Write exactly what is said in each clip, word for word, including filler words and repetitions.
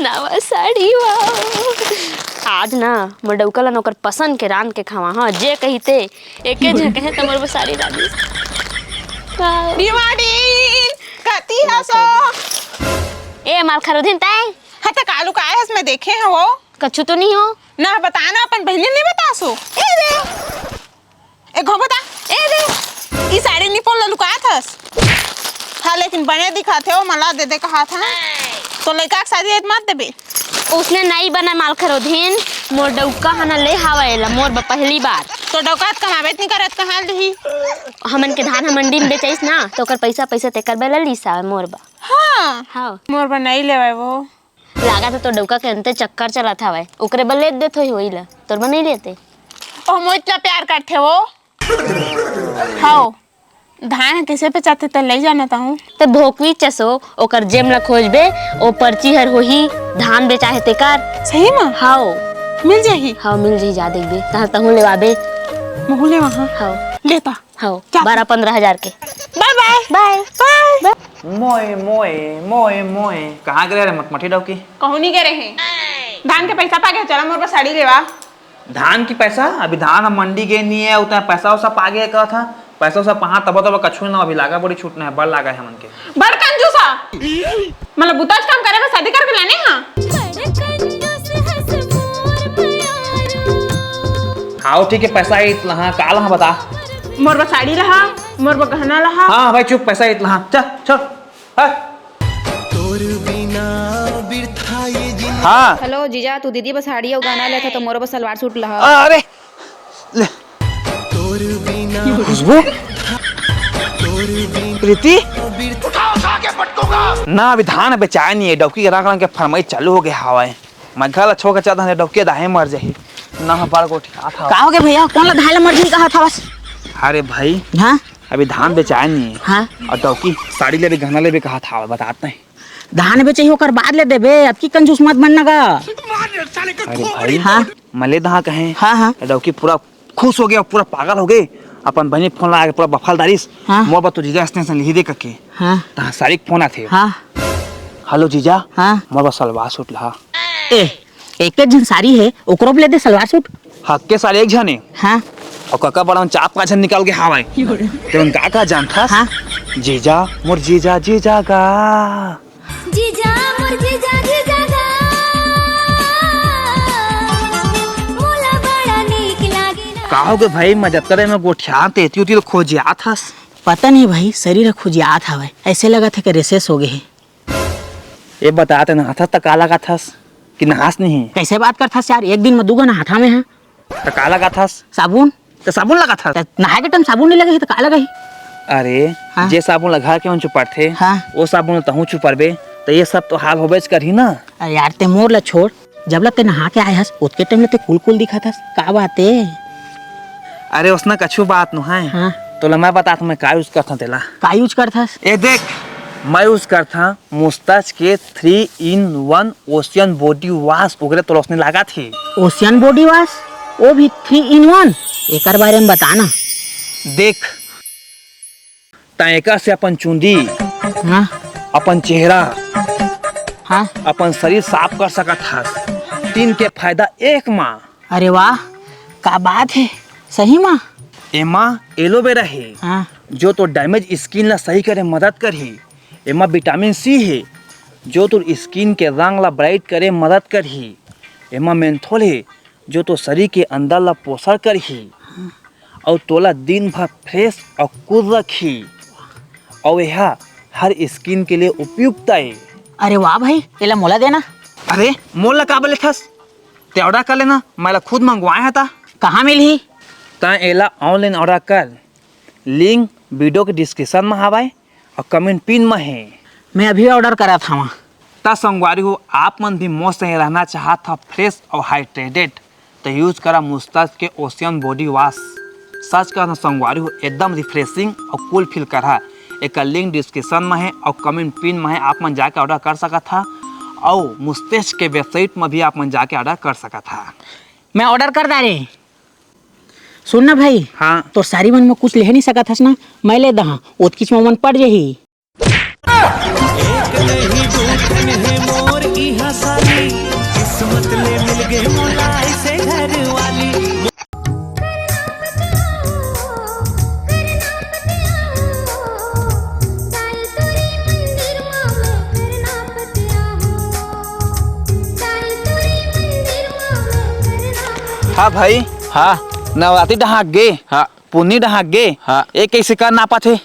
नवा साड़ी, वाओ। आज ना मोर डउका ला ना ओकर पसंद के रांध के खवा, हाँ, जे कहिते, एके झन कहे त मोर बर साड़ी लानी। वाओ। डिमांडिंग, कति हसो? ए, माल खरोधिन तैं? हाँ, त कालू का आए हस, मैं देखे हवो। कछु तो नहीं हो? ना, बता ना, अपन बहिनी नहीं बतासो। ए रे। ए घो बता, ए रे, ई साड़ी निपोल ला लुकात हस। हाँ, लेकिन बने दिखात हे, ओ मला दे दे कहा था। तो लइका के शादी है त मत देबे। उसने नहीं बना माल खरोधिन, मोर डउका हना ले हावा एला, मोर ब पहली बार। तो डउका त कमाबे त नहीं करत, कहाँ लिही? हमन के धान ह मंडी में बेचाइस ना, तो ओकर पैसा, पैसा तेकर बेला लीस आवे मोर बा। हाँ। हाँ। मोर बा नहीं लेवाए वो। लागत हे तोर डउका के अंते चक्कर चलत हवय, ओकरे बर लेत देत होही वही ला, तोर बर नइ लेते। ओह, मोर इतना प्यार करथे वो। हव, धान ह कइसे बेचाथे त लई जाना ताहूँ। त भोकवी चसो, ओकर जेम ला खोजबे, ओ पर्ची हर होही, धान बेचाहे तेकर। सही म? हव। मिल जाही? हव, मिल जाही, जा देखबे, तहाँ तहूँ लेवाबे। महूँ लेवा, हाँ। हव। लेता। हव, क्या? बारह पन्द्रह हजार के। बाय बाय। बाय। बाय। मोए, मोए, मोए, मोए। कहाँ गे रहे रे मटमटी डौकी? कहूँ नहीं गे रहे। धान के पैसा पागे, चला मोर बर साड़ी लेवा। धान की पैसा? अभी धान ह मंडी गे नहीं है, उतना पैसा वैसा पागे है कहा था। पैसा वैसा पहा तब तब कछु ना, अभी लागा बड़ी छूटना है, बड़ लागा है हमन के। बड़ कंजूस हा। मतलब बुताज काम करे बर शादी करके लाने हा। हाव, ठीक है, पैसा इत लहा, का लहा बता? मोर बर साड़ी लहा, मोर बर गहना लहा। हाँ भाई चुप, पैसा इत लहा, चल, चल, हट। हाँ। हेलो जीजा, तू दीदी बर साड़ी अउ गहना लेथा तो मोरो बर सलवार सूट लहा। अरे, ले। खुशबू? प्रीति? ना, अभी धान बेचाए नहीं है, डौकी के रंग रंग के फरमाइश चालू हो गया हवा है। मैं घर ला छोड़ के चलता हूँ, डौकी दाहे मर जाही। ना, बार गोठी हाथ हवा। का हो गया भैया? कौन ला धान ला मर जाही कहा था बस? अरे भाई, हाँ? अभी धान बेचाए नहीं है। हाँ? और डौकी साड़ी लेबे, गहना लेबे कहा था, बताते हैं। धान बेचही ओकर बाद ले देबे, अतकी कंजूस मत बनना गा। अरे भाई, हाँ। मले दहा कहे। हाँ, हाँ। डौकी पूरा खुश हो गया, पूरा पागल हो गए। अपन बहिनी फोन लगा के पूरा बफल दारिस। हाँ। मोर बा तो जीजा स्टेशन लिही दे कके। हाँ। तहाँ सारी के फोन आथे। हाँ। हेलो जीजा। हाँ। मोर बा सलवार सूट लहा। ए, एक एक झन सारी है, ओकरो भी ले दे सलवार सूट। हक के सारी एक झन है। हाँ। और कका बड़ा चार पाँच झन निकाल के हावय। ते उनका का जानथस? हाँ। जीजा, मोर जीजा, जीजा गा। जीजा, मोर जीजा, जीजा गा। मोला बड़ा नीक लागे ना। का हो गे भाई, मैं जतरे में गोठियात एती उती तो खोजियात हस। पता नहीं भाई, शरीर ह खोजियात हावय। ऐसे लगत है कि रेसेस हो गए है। ये बता, ते नहाथस त का लगाथस कि नहास नहीं? कैसे बात करथस यार, एक दिन में दू गो नहाथा में है। त का लगाथस? साबुन। त साबुन लगाथस? त नहाए के टाइम साबुन नहीं लगे है त का लगे है? अरे, हाँ। जे साबुन ला घर के मन चुपरथे, हाँ। वो साबुन ला तहूँ चुपरबे, त ये सब तो हाल होबेच करही ना। अरे यार, ते मोर ला छोड़, जब ला ते नहा के आए हस, ओतके टाइम ला ते कुल कुल दिखत हस, का बात है? अरे, उसना कछु बात नो है। हाँ। तोला मैं बतात हूँ, मैं का use करथौं तेला। का use करथस? ए देख, मैं use करथौं मुस्ताज के three in one Ocean Body Wash, ओकरे तोला उसने लागत हे। Ocean Body Wash? वो भी three in one? एकर बारे में बता ना। देख, त एकर से अपन चुंदी, हाँ। अपन चेहरा, हाँ। अपन शरीर साफ कर सकत हस। तीन के फायदा एक मा। अरे वाह, का बात है, सही मा? एमा एलोवेरा है, हाँ। जो तोर damage skin ला सही करे मदद करही। एमा vitamin C है, जो तोर skin के रंग ला bright करे मदद करही। एमा menthol है, जो तोर शरीर के अंदर ला पोषण करही, अउ तोला दिन भर fresh अउ cool रखही, अउ एहा हर skin के लिए उपयुक्त आय। अरे वाह भाई, एला मोला देना। अरे, मोला काबर लेथस? ते order कर लेना, मैं ला खुद मंगवाए हता। कहाँ मिलही? तैं एला online order कर, link video के description में हवय। अउ comment pin म हे। मैं अभी order करत हवं। त संगवारी हो, आप मन भी मौज से रहना चाहत ह, fresh अउ hydrated, त use करा मुस्ताज के Ocean Body Wash। सच कहत हंव संगवारी हो, एकदम refreshing अउ cool feel करहा। एकर link description म हे अउ comment pin म हे, आप मन जाके order कर सकत ह। अउ मुस्ताज के website म भी आप मन जाके order कर सकत ह। मैं order कर डारे। सुन ना भाई, हाँ। तोर सारी मन में कुछ ले नहीं सकत हस ना, मैं ले दहा, ओतकीच में मन पड़ जाही। एक नहीं दू ठन हे मोर इहाँ सारी, के मोला ऐसे घर वाली। हाँ भाई। हाँ। नवरात्रि डहाक गे। हाँ। पुन्नी डहाक गे। हाँ। ए कइसे कर नापत हे?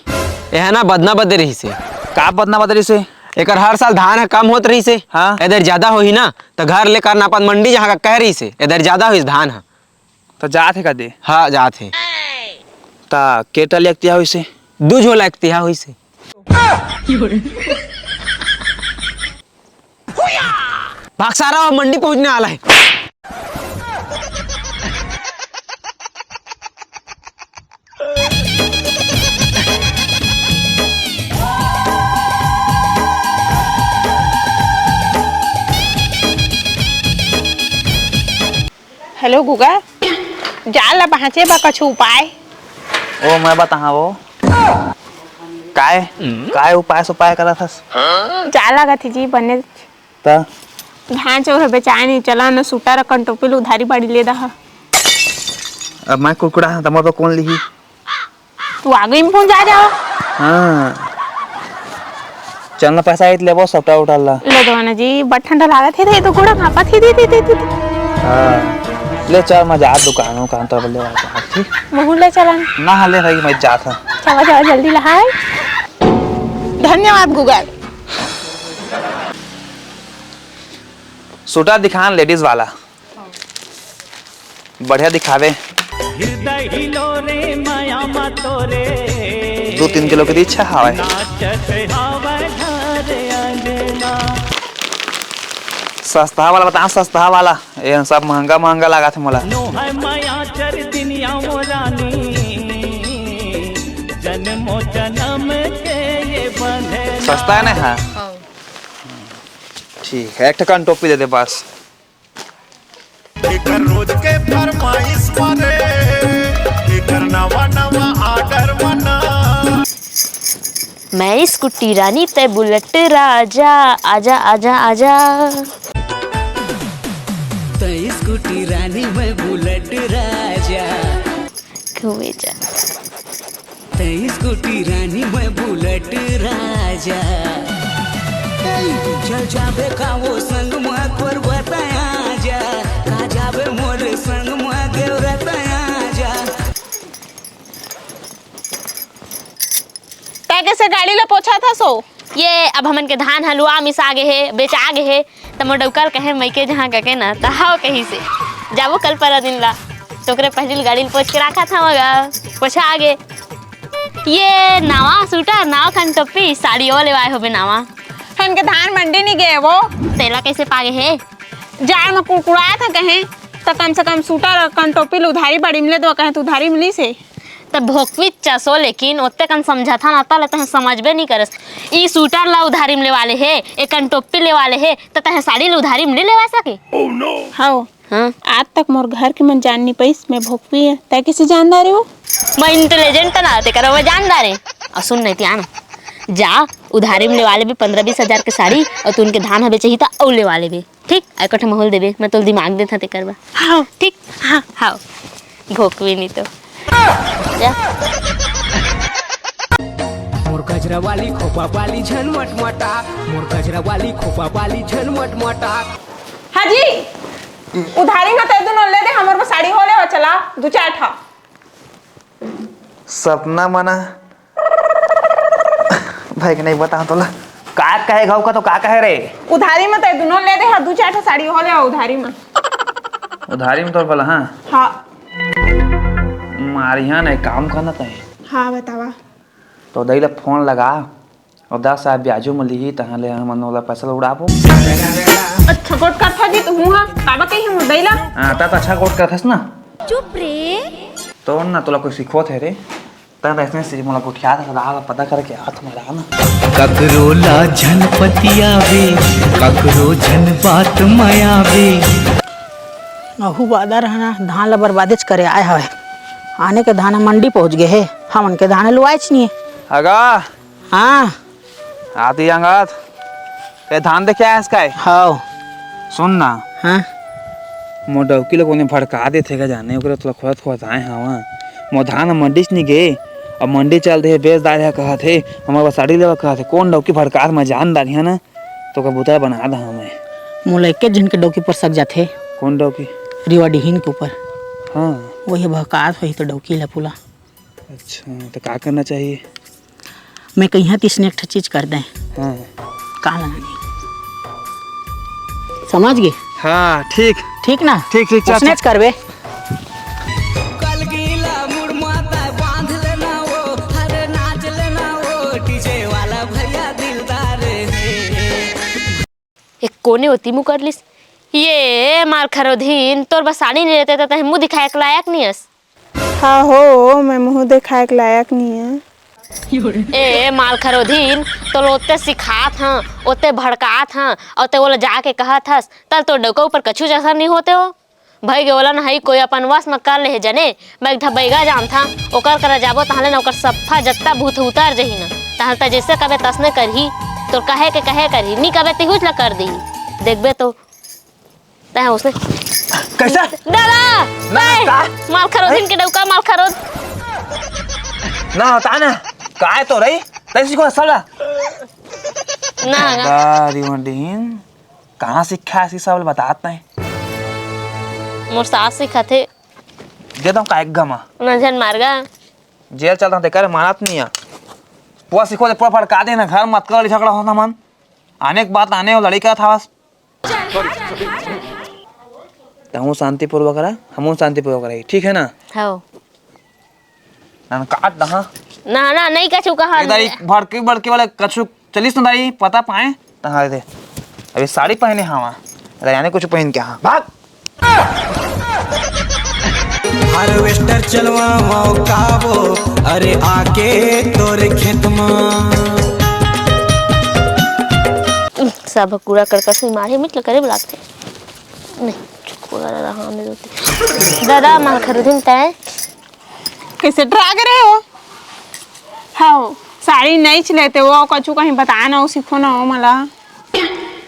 एह ना बदना बदे रहिसे। का बदना बदे रहिसे? एकर हर साल धान ह कम होत रहिसे। हाँ। एदर जादा होही ना, त घर ले कर नापत मंडी जहाँ का कह रहिसे, एदर जादा होइस धान ह। त जात हे का दे? हाँ, जात हे। त के टल एकतिहा होइसे? दू झोला एकतिहा होइसे। भाग सारा, वो मंडी पहुंचने वाला है। हेलो Google, जाल ला बाँचे बर कुछु उपाय? ओ, मैं बताहा वो। काय? काय उपाय सुपाय करत हस? जाल लागत हे जी, बने। त? धान चाउर ह बेचाय नहीं, चला न सूटर अकन टोपी ल उधारी बाड़ी ले दहा। अब मैं कुकड़ा हा, त मोर बर कोन लिही? तू आगे में पहुंच जा, जाओ। हाँ। चल ना, पैसा इत लेबो, सपटा उठा ला। ले दो ना जी, बड़ ठंडा लागत हे रे, तो गोड़ा कांपत हे, दे, दे, दे, दे, दे। हाँ। ले चल, मैं जात दुकान, दुकान तर ले आता हूँ, ठीक? महू ले चलन। ना, हाँ, ले भाई, मैं जात हूँ। चला, चला, जल्दी लहाय। धन्यवाद Google। सूटा दिखान ladies वाला। बढ़िया दिखावे। हृदय हिलो रे माया मा तोरे। दू तीन किलो के इच्छा हवय। नाचत हवय घर अंगना। सस्ता वाला बताओ, सस्ता वाला। ये सब महंगा महंगा लागत हे मोला। नो है माया चर दिनिया मोरानी। जन्मो जन्म के ये बंधना। सस्ता है ना? हाँ। ठीक है, एक ठकन टोपी दे दे बस। एकर रोज के फरमाइश मारे, एकर नवा नवा order मना। मैं स्कूटी रानी, तै बुलेट राजा, आजा, आजा, आजा। तै स्कूटी रानी, मैं बुलेट राजा। घूमे जा। तै स्कूटी रानी, मैं बुलेट राजा। ए, चल जाबे का वो संग मा तोर बताया जा, का जाबे मोर संग मा देवरा तया जा। तै कैसे गाड़ी ला पोछा था सो? ये अब हमन के धान हलुआ मिसा गे हे, बेचा गे हे, त मोर डउका ल कहे मइके जहाँ कके न, त हव कहिसे। जाबो कल परा दिन ला, तोकरे पहिली ल गाड़ी ल पोछ के राखत हव गा, पोछा आगे। ये नावा सूटर, नावा कन टोपी, साड़ी ओ लेवाए होबे नावा। हमन के धान मंडी नी गे वो। तेला कैसे पागे हे? जाड़ म कुड़कुड़ात ह कहे, त कम से कम सूटर अउ कन टोपी ल उधारी बाड़ी म ले दो कहे, त उधारी म लीस हे। त भोकवी चसो, लेकिन ओत्ते कन समझत हन, अतका ले तहें समझबे नइ करस। ई सूटर ला उधारी म लेवा ले हे, एकन टोपी लेवा ले हे, त तहें साड़ी ला उधारी म नइ लेवा सके? हव। हाँ। आज तक मोर घर के मन जान नइ पाइस, मैं भोकवी हँव। तैं कइसे जान डारे वो? मैं intelligent ना, तेकर मैं जान डारे। अउ सुन नहीं, तिया ना। जा, उधारी म लेवा लेबे पंद्रह बीस हजार के साड़ी, अउ तू उनके धान हबे चाही त अउ लेवा लेबे। ठीक, एको ठो महूँ ल देबे, मैं तोला दिमाग देथँव तेकर बर। हाँ। ठीक? हाँ। हाँ। भोकवी नहीं तो। जा। मोर गजरा वाली खोपा वाली झन मटमटा, मोर गजरा वाली खोपा वाली झन मटमटा। हाँ जी, उधारी म तैं दुनो ले दे, हमर बर साड़ी हो ले, चला, दू चार ठा। सपना मना। भाई के नहीं बताओ तोला। का कहे घाव का तो का कहे रे? उधारी म तैं दुनो ले दे हा, दू चार ठो साड़ी हो ले हा उधारी म। उधारी म तोर बोला, हाँ? हाँ। मारिया ने काम करना तैं। हाँ, बतावा। तो दई ला फोन लगा, अउ दस हजार ब्याजो म लिही, तहाँ ले हमन ओला पैसा ला उड़ाबो। अच्छा गोठ करथा जी, तू हुआ, काबर कही हम दई ला? हाँ, ता तो अच्छा गोठ करथस ना। चुप रे। तो ना, तोला कोई सिखोत हे रे? तब ऐसने से मोला गोठियात हे, राह ला पता करके हाथ में रहा ना। ककरो ला झन पतियावे, ककरो झन बात म आवे। अहू बादर ह ना धान ला बर्बादेच करे आय हवय। आने के धान ह मंडी पहुंच गे हे, हमन के धान ह लुआयच नइ हे। अगा। हाँ। आती अंगत। ए धान देखे आयस काय? हव। सुन ना। हाँ। मोर डौकी ल कोने भड़का देथे का जाने, ओकरे तो खोजत खोजत आए हवा। मोर धान ह मंडी च नी गे, अब मंडी चल दे, बेच डारे ह कहत हे, हमर बर साड़ी लेवा कहत हे। कोन डौकी भड़कात मैं जान डारिहा ना, तो ओकर बुता बना दहा मैं। मोला एके झन के डौकी पर शक जाथे। कोन डौकी? रिवा डिहिन के ऊपर। हाँ। वही भड़कात होही तो डौकी ल पूला। अच्छा, तो का करना चाहिए? मैं कहिया तिसने एक ठो चीज कर दें। हाँ। का लगानी? समझ गे? हाँ, ठीक। ठीक ना? ठीक, ठीक, चल, उसने चल। च करबे। कल गीला मुड़ माता बांध लेना वो, अरे नाच लेना वो, डीजे वाला भैया दिलदार है। एक कोने होती मुँह कर लिस। ये माल खरोधीन, तोर बस साड़ी नहीं रहते तो तहीं मुँह दिखाए के लायक नहीं हस। हाँ हो, मैं मुँह देखाए के लायक नहीं है। ए माल खरोधीन, तो ओते सिखात हं, ओते भड़कात हं, और ते ओला जाके कहत हस, तल तोर डौका ऊपर कछु असर नहीं होते हो। भई गे ओला न हई कोई अपन वश में कर ले हे जने, मैं एक धा बैगा जानथा, ओकर करा जाबो तहले न ओकर सफ्फा जत्ता भूत उतर जही न, तहले त जैसे कबे तसने करही, तोर कहे के कहे करही, नी कबे तिहुच ला कर दी। देखबे तो तैं उसने कैसा? दादा! ना, तैं! का? माल खरोदिन अरे? के डौका, माल खरोद। ना, होता ना। काय तो रही? तैं सीखो साला। ना, ना। दारी वंडीन। कहाँ सीखा है सब बतात नहीं? मोर सास सिखाथे। दे दो का एक घमा। ना झन मारगा। जेल चलता ते कर मानत नहीं है। पुआ सीखो दे, पुआ फड़का दे ना, घर मत कर, झगड़ा होता मन। आने के बात आने हो, लड़ाई का था बस। तहूँ शांतिपूर्वक रह, हमहूँ शांतिपूर्वक रही, ठीक है ना? हाँ। ना, ना, काट दहा। ना, ना, नहीं कछु कहा। इधर ही भड़की भड़की वाले कछु चलिस ना दाई, पता पाए, तहाँ दे। अभी साड़ी पहने हवा, इधर यानी कुछ पहन के हाँ, भाग। हार्वेस्टर चलवाओ काबो, अरे आके तोरे खेत मा। सब कूड़ा करकट से मारे मिट करे लागथे। नहीं, चुप कर रहा, हमें रोती। दादा, माल खरीदिन तय। कैसे डरा गए हो? हाँ, साड़ी नहीं चलेते वो, कछु कहीं बताना हो, सीखो ना हो मला।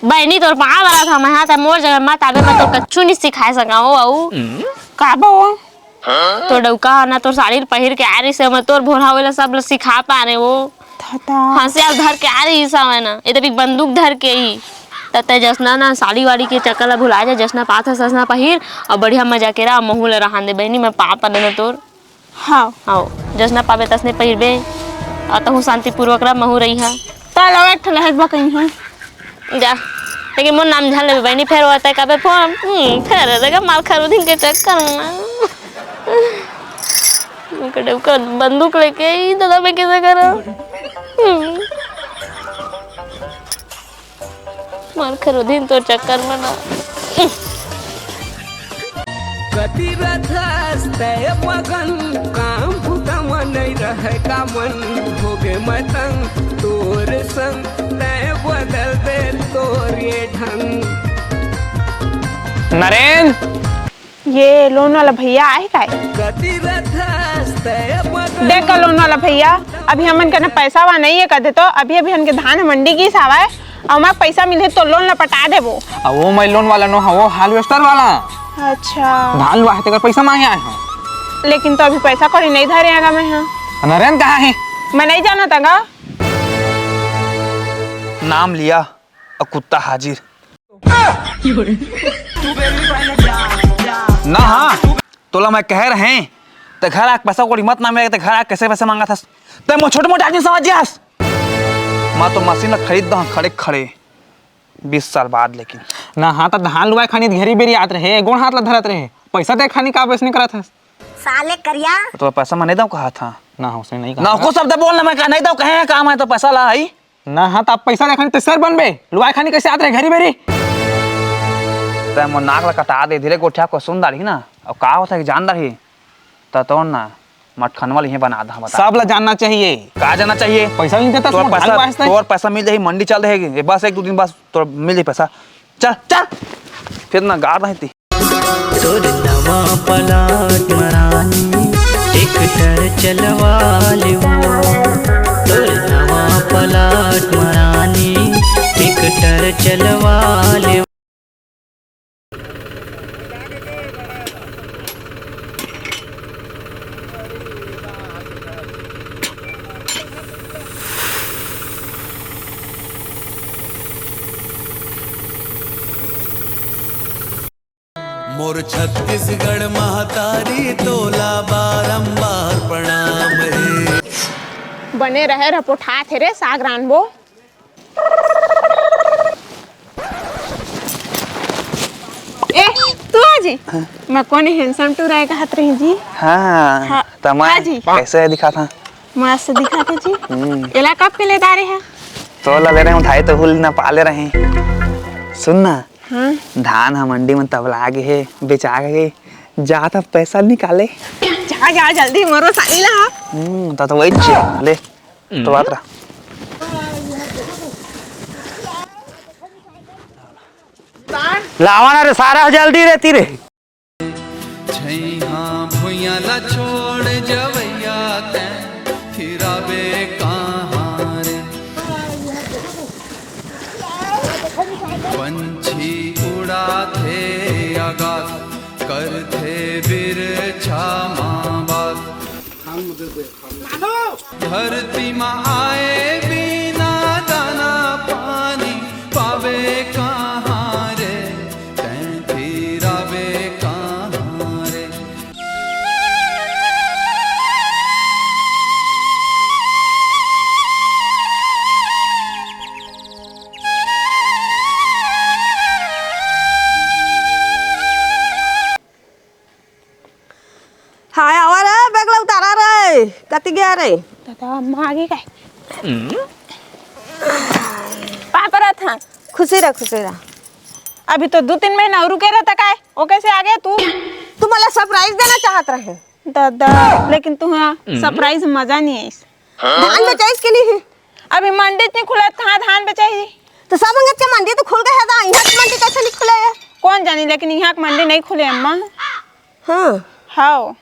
बहनी, तोर पाँव वाला था, मैं हाँ, तै मोर जगह मत आबे, मैं तोर कछु नहीं सिखाए सका हो, अऊ। का बा वो? तोर डौका ना तोर साड़ी ल पहिर के आ रहिस हे, मैं तोर भोरहा वेला सब ल सिखा पारे वो। थता। हंसिया ल धर के आ रहिस हवय ना, ए दे भी बंदूक धर के ही। त तै जसना ना साड़ी वाड़ी के चक्कर ल भुला जा, जसना पात हस असना पहिर, अउ बढ़िया मजा के रह, महू ल रहन दे बहिनी, मैं पात पने ना तोर। हाँ। हाँ, जसना पाबे तसने पहिरबे, अउ तहूँ शांतिपूर्वक रह, महू रही हा। त लाओ एक ठो लहज बा कहीं हाँ। जा, लेकिन मोर नाम झन लेबे बहिनी, फेर होता है कबे फोन, हम्म, फेर देगा माल खरीदिन के चक्कर में। ओकर डौका बंदूक लेके, "ई दादा, मैं कैसे करा?" हम्म। माल खरीदिन तोर चक्कर में ना। कति रथस तय मगन, काम बुता म नहीं रहे का मन, होगे मैं तंग तोर संग। तैं बदल दे तोर ये ढंग। नरेंद्र! ये लोन वाला भैया आए काय? कति रथस तैं बदल देख का लोन वाला भैया, अभी हमन कने पैसा वा नहीं है कदे तो, अभी अभी हमन के धान ह मंडी गिस हवय, अउ मैं पैसा मिलही तो लोन ला पटा देबो। आ, वो मैं लोन वाला नो हवो, हार्वेस्टर वाला। अच्छा। धान लुआ है तेकर पैसा मांगे आए हूँ। लेकिन तो अभी पैसा कौड़ी नहीं धरे आगा मैं हाँ। नरेंद्र कहाँ है? मैं नहीं जाना तंगा। नाम लिया और कुत्ता हाजिर। ना हाँ, तोला मैं कह रहे, ते घर आके पैसा कौड़ी मत ना मिले, ते घर आके कैसे पैसे मांगा था? ते मोर छोटे मोटे आदमी समझ जास। मैं तो मशीन ला खरीद दहा खड़े खड़े, बीस साल बाद लेकिन। ना हाँ, त धान लुआए खानी घेरी बेरी आत रहे, गोड़ हाथ ला धरत रहे, पैसा दे खानी का बेस नहीं करत हस? साले करिया। तो पैसा मैं नहीं दऊँ कहा था। ना, उसने नहीं कहा ना, था। को शब्द बोल ना, मैं कहा नहीं दऊँ, कहे का मैं तो पैसा ला आई। ना हाँ, त अब पैसा देखन ते सर बनबे, लुआई खानी कैसे आत रहे घरी बेरी? तै मोर नाक ला कटा दे, धीरे गोठिया को सुन दारी ना, अब का होता है कि जान दारी, त तोर ना मटखनवा ल इहें बना दा, बता। सब ला जानना चाहिए। का जानना चाहिए? पैसा नहीं देता, तोर समझ पैसा, लो आज तक। तोर पैसा मिल जाही, मंडी चल देहे, बस एक दो दिन बस तोर मिल जाही पैसा। चल, चल, फिर ना गाड़ रही थी। तोर नवा प्लाट म रानी, ट्रैक्टर चलवा लेवो। तोर नवा प्लाट म रानी, ट्रैक्टर चलवा लेवो। मोर छत्तीसगढ़ महतारी, तोला बारंबार प्रणाम हे। बने रहे रपोठात हे रे साग रानबो। ए, तू आ जी। हाँ। मैं कोन handsome टूरा कहत रही जी। हाँ, हाँ। त मैं हाँ जी। कैसे दिखा था? मस्त दिखा था जी। हम्म। एला कब के ले डारे है? तोला दे रहे हूँ, ढाई तो हुल ना पाले रहे। सुन ना, हाँ। धान ह मंडी में तबला गे हे, बेचा गे, जा त पैसा निकाले। जा, जा, जल्दी मरो साली ला। हम्म, त, त वही चे, ले, तो बात रहा। लावा ना रे, सारा जल्दी रहती रे। छैहा भुइयां ला छोड़ जवैया तैं, फिर आबे कहाँ रे? पंछी उड़ाथे आगात, करथे बिरछा मा बात। धरती मा आए बिना दाना पानी पावे कहाँ रे? तैं फिर आबे कहाँ रे? हाय, आवा रे, बैग ला उतारा रे। कति गया रे? दादा, अम्मा आ गई काय? पापा रहा था। खुशी रह, खुशी रह। अभी तो दू तीन महीना रुके रहता काय? वो कैसे आ गया तू? तू मला surprise देना चाहत रहे। दादा, लेकिन तू हाँ surprise मजा नहीं आइस। धान बेचाइस के नहीं है? अभी मंडी नहीं खुला था, धान बेचाई। तो सब अंगत के मंडी तो खुल गए है, तो यहाँ की मंडी कैसे नहीं खुले है? कौन जानी, लेकिन यहाँ की मंडी नहीं खुले अम्मा। हाँ। हाओ।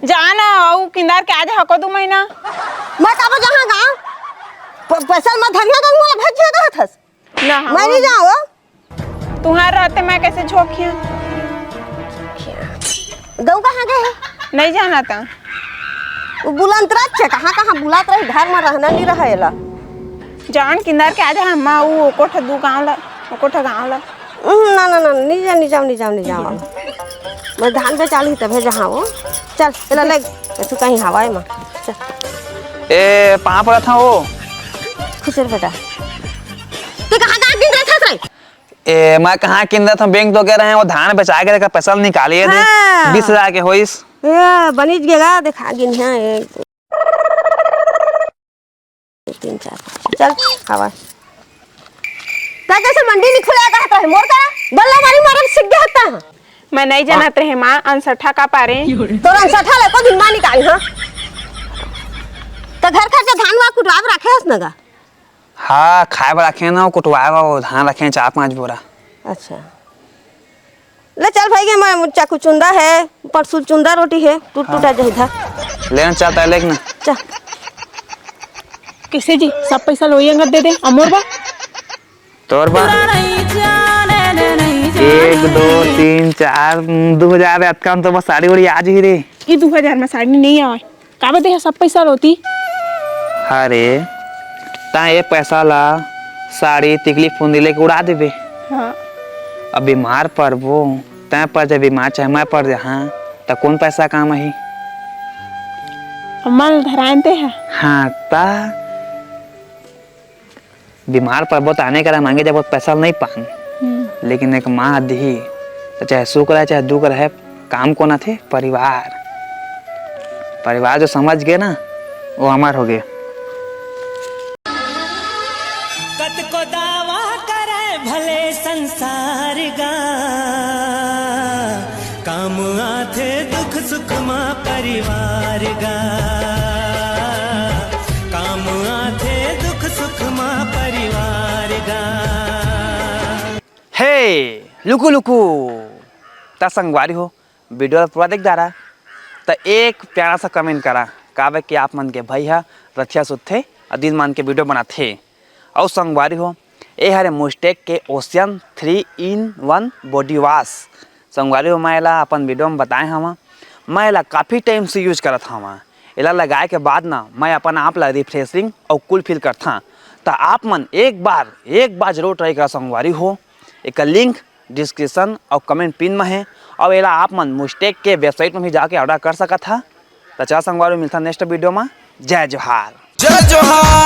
जा ना, अउ किंदार के आ जा हको दू महीना। मैं काबर जहाँ गाँव? प-, पैसा मैं धनिया गाँव मोला भेज दिया था थस। ना, हाँ, मैं नहीं जाऊँ। तुहार रहते मैं कैसे झोंकिया? दऊ कहाँ गए? नहीं जाना था। वो बुलंत रहत छे, कहाँ, कहाँ बुलात रही, घर में रहना नहीं रहा एला। जान किंदार के आ जा, अम्मा, वो ओकोठ दू गाँव ला, ओकोठ गाँव ला। उहुं, ना, ना, ना, नहीं जा, नहीं जाओ, नहीं जाओ, नहीं जाओ। मैं धान बेचा ली तभे जहाँ वो। चल, चला ले, तू कहीं हवाए में। चल। ए, पाँव पड़त हँव वो। खुश रह बेटा। तू कहाँ, कहाँ गिन रहे थे? ए, मैं कहाँ गिन रहे थे, बैंक तो गए रहे, वो धान बेचा के रखा, पैसा निकालिए दे। हाँ। बीस हजार के होइस। ए, बनिज गेगा, देखा गिन है, एक, तीन, चार, पाँच। चल, आवा। ता कैसे मंडी नहीं खुला कहत रहे? मोर करा बल्ला मारी मारन सीख गया हता। मैं नहीं जानत रहे माँ, अनसठा का पारे। तोर अनसठा ले को दिन माँ निकाल, हाँ? तो घर खर्चा धान वा कुटवा के रखे हस नगा? हाँ, खाए बर रखे ना, कुटवाए बर वो धान रखे चार पाँच बोरा। अच्छा। ले चल भाई, ये मैं चाकू चुंदा है, परसुल चुंदा रोटी है, टूट टूटा हाँ। जहिधा। लेना चाहता है, लेकिन चल। कैसे जी, सब पैसा लोई अंगत दे दे, अमोर बा? तोर बा? एक, दो, तीन, चार, दू हजार, अतका में तो बस साड़ी उड़ी आ जही रे। ये दू हजार में साड़ी नहीं आवे। काबर देहे सब पैसा लोती? अरे, ता ए पैसा ला साड़ी, टिकली, फुंदी लेके उड़ा देबे। हाँ। अब बीमार पड़बो, तैं पड़ जा बीमार, चाहे मैं पड़ जा, हाँ, त कौन पैसा काम आही? अम्मा ल धरायन ते हा। हाँ, ता बीमार पड़बो त आने करा मांगे जब पैसा नहीं पान। हम्म। लेकिन एक माँ दिही, त चाहे सुख रहे, चाहे दुख रहे, काम कोन आथे? परिवार। परिवार जो समझ गे ना, वो अमर हो गे। कतको दावा करे भले संसार गा, काम आथे दुख सुख मा परिवार गा, काम आथे दुख सुख मा परिवार गा। हे लुकु लुकु, त संगवारी हो, video ला पूरा देख डारा, त एक प्यारा सा comment करा, काबर कि आप मन के भाई हा रथिया सुतथे अउ दिन मान के video बनाथे। अउ संगवारी हो, ए हरे Mustek के Ocean three in one body wash। संगवारी हो, मैं एला अपन video में बताए हवा, मैं एला काफ़ी time से use करत हवा। एला लगाए के बाद ना, मैं अपन आप ला refreshing अउ cool feel करथा। त आप मन एक बार, एक बार जरूर try करा संगवारी हो। एकर link description अउ comment pin में हे। अउ एला आप मन मुस्टेक के website में भी जाके order कर सकत हा। त चला संगवारी, मिलता next video में। जय जोहार। जय जोहार।